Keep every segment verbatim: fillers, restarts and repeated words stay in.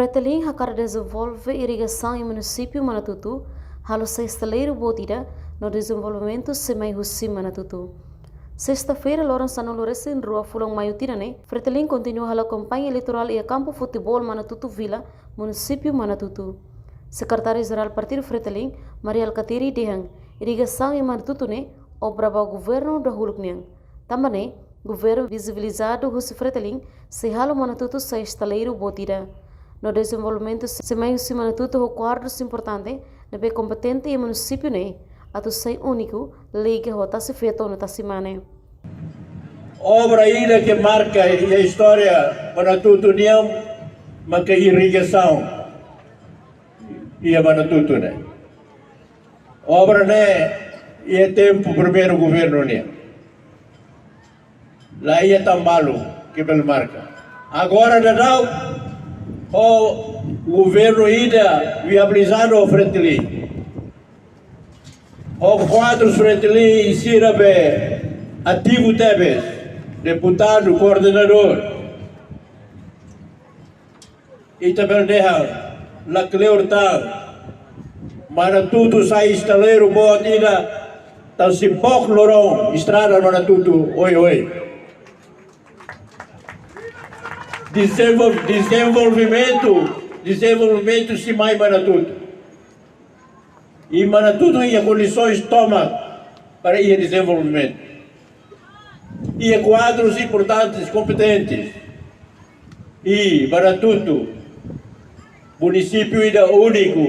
Fretilin hakarak dezenvolve irrigasaun iha munisípiu Manatutu, halo sai estaleiru boot ida, no dezenvolvimentu sei mai husi Manatutu. Sesta-feira, loron sanulu-resin-rua fulan Maiu tinan ne'e, Fretilin kontinua halo kampaña eleitorál iha kampu futeból Manatutu Vila, munisípiu Manatutu. Sekretáriu Jerál Partidu Fretilin, Mari Alkatiri dehan, irrigasaun iha Manatutu ne'e obra ba governu dahuluk nian. Tanba ne'e, governu vizibilizadu husi Fretilin sei halo Manatutu sai estaleiru boot ida. No dezenvolvimentu sei mai husi Manatutu ho kuadrus importante ne'ebé kompetente iha munisípiu ne'e, atu sai úniku, liga ho Tasi Feto no Tasi Mane. Obra ida ke marka iha istória Manatutu nian, maka irrigasaun iha Manatutu ne'e. Obra ne'e iha tempu primeiru governu nian. La iha tan balu ke bele marka. Agora daudaun ho governu ida viabilizadu ho Fretilin. Ho kuadrus Fretilin sira be ativu tebes, deputadu, koordenadór. Ita bele dehan, la kleur tan, Manatutu sai estaleiru boot ida, tau sei book loron estrada Manatutu, oioin. Dezenvol-, dezenvolvimentu, dezenvolvimentu sei mai Manatutu. I Manatutu iha kondisoens tomak para iha dezenvolvimentu. Iha kuadrus importantes, kompetentes. I Manatutu, munisípiu ida úniku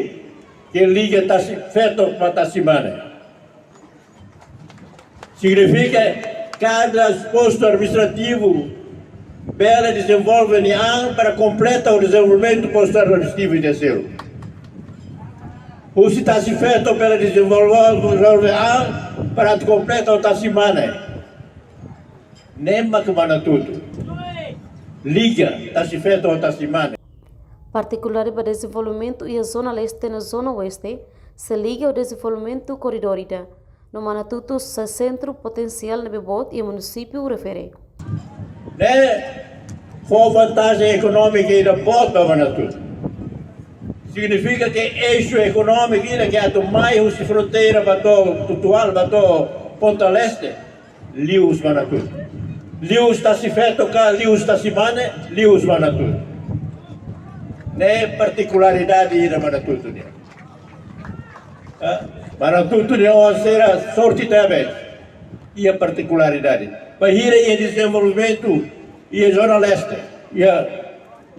ke liga Tasi Feto ba Tasi Mane. Signifika kada postu administrativu bele dezenvolve nia an para kompleta o dezenvolvimentu postu administrativu ida seluk. Husi Tasi Feto bele dezenvolve, dezenvolve an para atu kompleta o Tasi Mane. Ne'e mak Manatutu. Liga Tasi Feto ho Tasi Mane. Partikularidade ba dezenvolvimentu iha zona leste no zona oeste, sei liga ho dezenvolvimentu koridór ida. No Manatutu sai sentru potensiál ne'ebé boot iha munisípiu refere. Ne'e fó vantajen ekonómika ida boot ba Manatutu. Signifika ke eixu ekonómiku ida ke atu mai husi fronteira ba to'o Tutual, ba to'o Ponta Leste, liuhusi Manatutu. Liuhusi Tasi Feto ka, liuhusi Tasi Mane, liuhusi Manatutu. Ne'e partikularidade ida Manatutu nian. Ah, Manatutu nian, ó sira sorte tebes. Iha partikularidade. Bainhira iha dezenvolvimentu iha zona leste, iha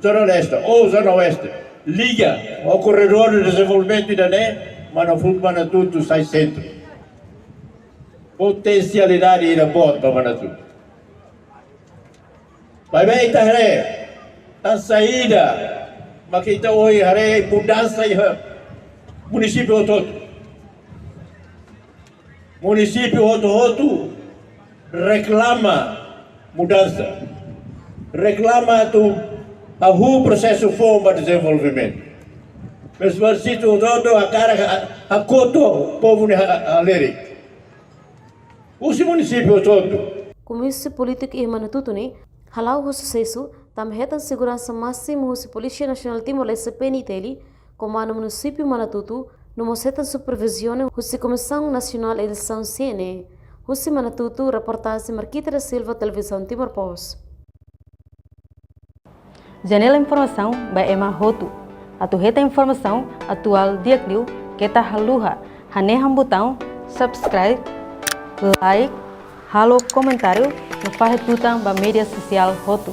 zona leste ou zona oeste, liga ho koridór de dezenvolvimentu ida-ne'e, Manafut-, Manatutu sai sentru. Potensialidade ida boot ba Manatutu. Maibé ita haree, tan saida mak ita ohin haree mudansa iha munisípiu hotu-hotu. Munisípiu hotu-hotu reklama mudansa. Reklama atu hahú prosesu foun ba dezenvolvimentu. Mas munisípiu hotu-hotu hakarak ha-, hakotu povu nia ha-, halerik. Husi munisípiu hotu-hotu. Komisaun polítiku iha Manatutu ne'e hala'o ho susesu, tanba hetan seguransa másimu husi Polísia Nasionál Timor-Leste, P N T L, Komandu Munisípiu Manatutu, no mós hetan supervizaun husi Komisaun Nasionál Eleisaun, C N E. Husi Manatutu, reportajen Marquita da Silva, Televizaun Timor Post. Janela informasaun ba ema hotu. Atu hetan informasaun atuál di'ak liu, keta haluha hanehan butaun subscribe, like, halo komentáriu, no fahe tutan ba média sosiál hotu.